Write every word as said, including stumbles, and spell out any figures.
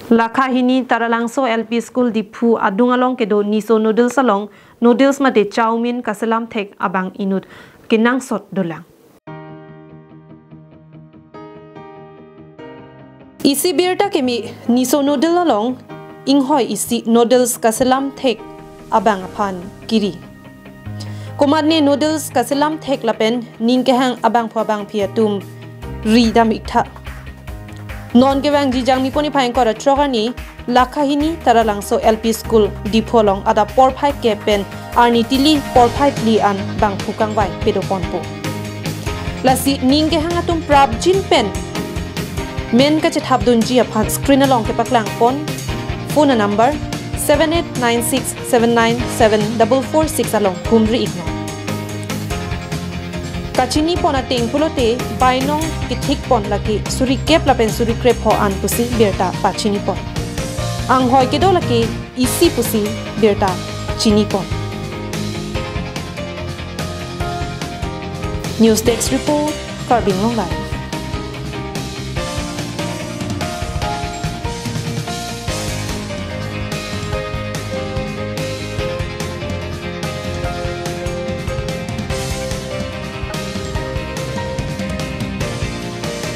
Lakhahini Taralangso L P School Diphu adung along kedo Niso Noodles along noodles mate chowmein kaselam thek abang inut kenangsot dolang. Isi birta keme Niso Noodle along inghoi isi noodles kaselam thek abang aphan kiri. Komatne noodles kaselam thek lapen ning kehang abangphu abangphi atum ri dam iktha. Non kevangji Jangmi pon niphai ingkoi ra throk arni Lakhahini Taralangso L P School Diphu along adap porphai kep pen arni tili porphai phli an bangphu kangvai pedoponpo. Lasi ning kehang atum prapjin pen men kachethapdunji aphan screen along kepaklangpon phone number seven eight nine six seven nine seven double four six along humri iknon. Kachinipon ateng pulote bainong kethikpon lake suri kep lapen suri krep ho an pusi birta pachinipon. Anghoi kedo lake isi pusi birta chinipon. News Desk Report, Karbi Anglong Live.